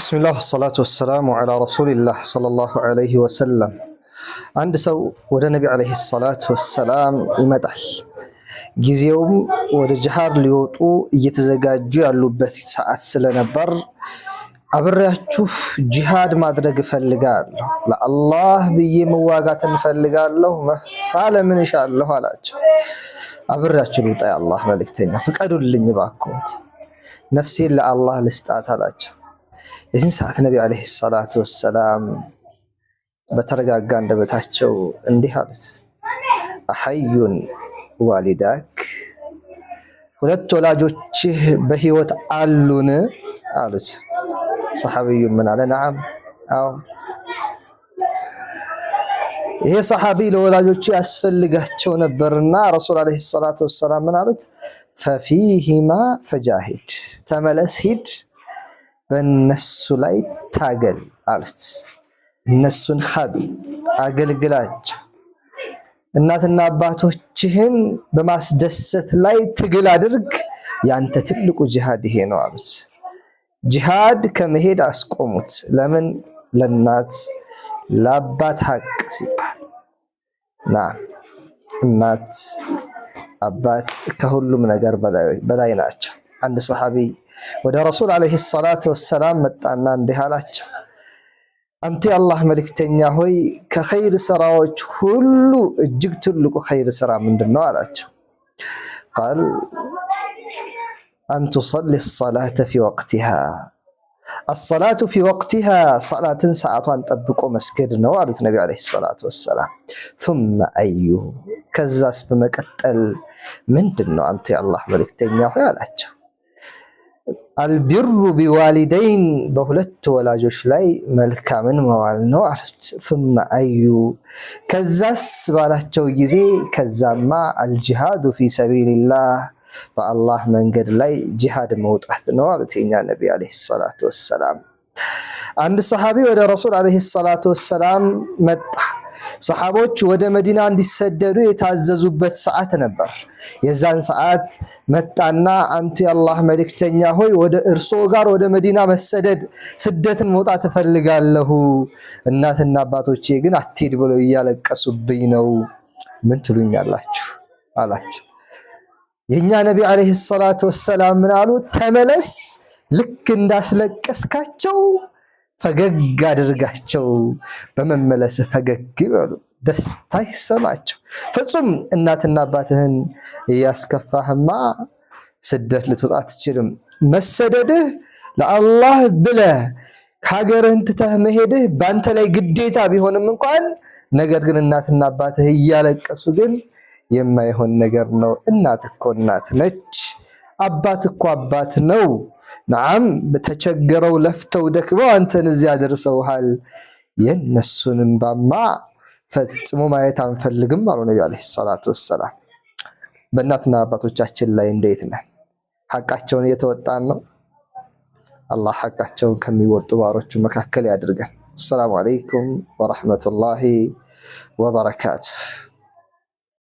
بسم الله والصلاة والسلام على رسول الله صلى الله عليه وسلم። አንድ ሰው ወደ ነቢ عليه الصلاة والسلام ይመጣል። ጊዜውም ወደ ጅሃድ ሊወጡ እየተዘጋጁ ያሉበት ሰዓት ስለነበር አብሬያችሁ ጂሃድ ማድረግ እፈልጋለሁ፣ ለአላህ ብዬ መዋጋት እንፈልጋለሁ፣ መፋለምን እሻለሁ አላቸው። አብሬያችሁ ልውጣ የአላህ መልእክተኛ ፍቀዱልኝ እባክዎት፣ ነፍሴን ለአላህ ልስጣት አላቸው። የዚህን ሰዓት ነቢ عليه الصلاة والسلام በተረጋጋ አንደበታቸው እንዲህ አሉት፣ أحي والداك፣ ሁለት ወላጆችህ በህይወት አሉን አሉት። ሰሓቢዩ ምን አለ? نعم አዎ። ይሄ ሰሓቢ ለወላጆቹ ያስፈልጋቸው ነበርና ረሱል عليه الصلاة والسلام ምን አሉት? ففيهما فجاهد፣ ተመለስ ሂድ፣ በእነሱ ላይ ታገል አሉት። እነሱን ኻድም አገልግላቸው፣ እናትና አባቶችህን በማስደሰት ላይ ትግል አድርግ፣ ያንተ ትልቁ ጂሃድ ይሄ ነው አሉት። ጂሃድ ከመሄድ አስቆሙት። ለምን? ለእናት ለአባት ሀቅ ሲባል። ና እናት አባት ከሁሉም ነገር በላይ ናቸው። አንድ ሰሓቢ ወደ ረሱል عليه الصلاة والسلام መጣና እንዲህ አላቸው፣ አንተ የአላህ መልእክተኛ ሆይ፣ ከኸይር ስራዎች ሁሉ እጅግ ትልቁ ኸይር ስራ ምንድን ነው አላቸው። قال أن تصلي الصلاة في وقتها، الصلاة في وقتها፣ ሰላትን ሰዓቷን ጠብቆ መስገድ ነው አሉት ነቢ عليه الصلاة والسلام። ثم أي፣ ከዛስ በመቀጠል ምንድን ነው አንተ የአላህ መልእክተኛ ሆይ አላቸው። البر بالوالدين፣ በሁለት ወላጆች ላይ መልካምን መዋል ነው አሉት። ثم أي፣ ከዛስ ባላቸው ጊዜ ከዛማ الجهاد في سبيل الله፣ በአላህ መንገድ ላይ ጂሃድ መውጣት ነው አሉት የኛ ነቢ عليه الصلاة والسلام። አንድ ሰሓቢ ወደ ረሱል عليه الصلاة والسلام መጣ። ሰሓቦች ወደ መዲና እንዲሰደዱ የታዘዙበት ሰዓት ነበር። የዛን ሰዓት መጣና አንቱ የአላህ መልእክተኛ ሆይ፣ ወደ እርሶ ጋር ወደ መዲና መሰደድ ስደትን መውጣት እፈልጋለሁ። እናትና አባቶቼ ግን አትሂድ ብለው እያለቀሱብኝ ነው። ምን ትሉኛላችሁ አላቸው። የእኛ ነቢ عليه الصلاة والسلام ምን አሉ? ተመለስ፣ ልክ እንዳስለቀስካቸው ፈገግ አድርጋቸው። በመመለስ ፈገግ ይበሉ፣ ደስታ ይሰማቸው። ፍጹም እናትና አባትህን እያስከፋህማ ስደት ልትወጣ አትችልም። መሰደድህ ለአላህ ብለህ ከሀገርህን ትተህ መሄድህ በአንተ ላይ ግዴታ ቢሆንም እንኳን ነገር ግን እናትና አባትህ እያለቀሱ ግን የማይሆን ነገር ነው። እናት እኮ እናት ነች። አባት እኮ አባት ነው። نعم በተቸገረው ለፍተው ደክመው አንተን እዚያ አድርሰውሃል። የእነሱን እንባማ ፈጽሞ ማየት አንፈልግም አሉ ነቢ عليه الصلاة والسلام። በእናትና አባቶቻችን ላይ እንዴት ነን? ሐቃቸውን እየተወጣን ነው? አላህ ሐቃቸውን ከሚወጡ ባሮቹ መካከል ያድርገን። السلام عليكم ورحمة الله وبركاته።